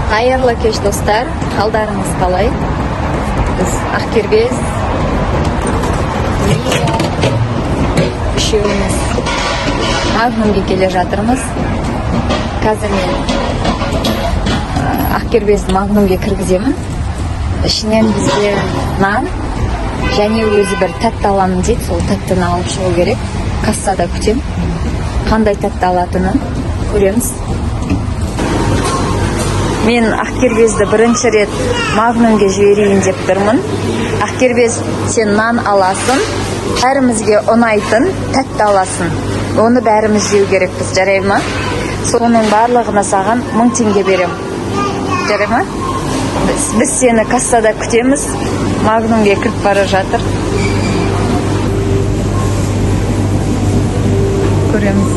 Қайырлы кеш, достар! Қалдарыңыз қалай? Біз Ақкербез, Лия үшеуміз Магнумге келе жатырмыз. Қазір мен Ақкербезді Магнумге кіргіземін. Ішінен бізге нан және өзі бір тәтті аламын дейді, сол тәттіні алып шығу керек. Кассада күтем, қандай тәтті алатынын көреміз. Мен Ақкербезді бірінші рет Магнумге жіберейін деп тұрмын. Ақкербез, сен нан аласың, бәрімізге ұнайтын тәтті аласың. Оны бәріміз жеу керекпіз, жарай ма? Соның барлығына саған 1000 теңге берем, жарай ма? Біз сені кассада күтеміз. Магнумге кіріп бара жатыр, көреміз.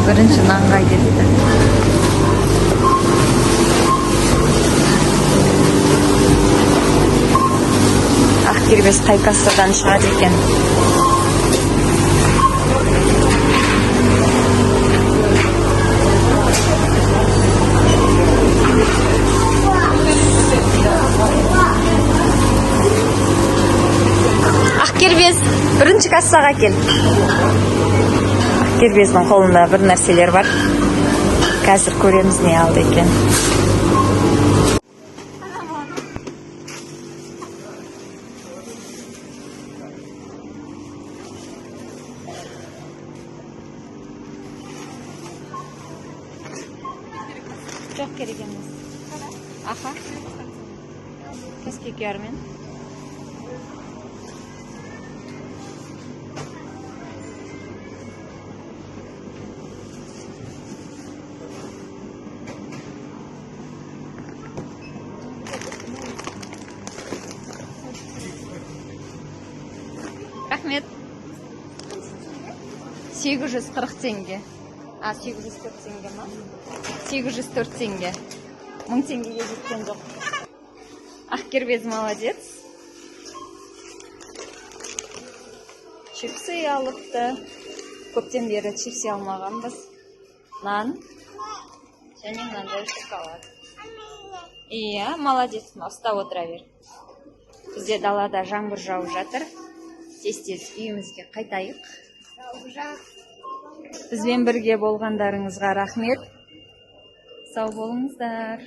Бірінші нанға кетті. Ақкербез қай кассадан шығады екен? Ақкербез, бірінші кассаға кел. Ақкербездің қолында бір нәрселер бар, қазір көреміз не алды екен. Жоқ, керек емес. Аха, Kaspi. Рахмет. 840 теңге. А, 804 теңге ма? 804 теңге. 1000 теңгеге жеткен жоқ. Ақкербез молодец. Чипсы алыпты. Көптен бері чипсы алмағанбыз. Нан. Және мынандай шоколад. Иә, молодец, ұстап отыра бер. Бізде далада жаңбыр жауып жатыр. Тез-тез үйімізге қайтайық. Бізбен бірге болғандарыңызға рахмет. Сау болыңыздар.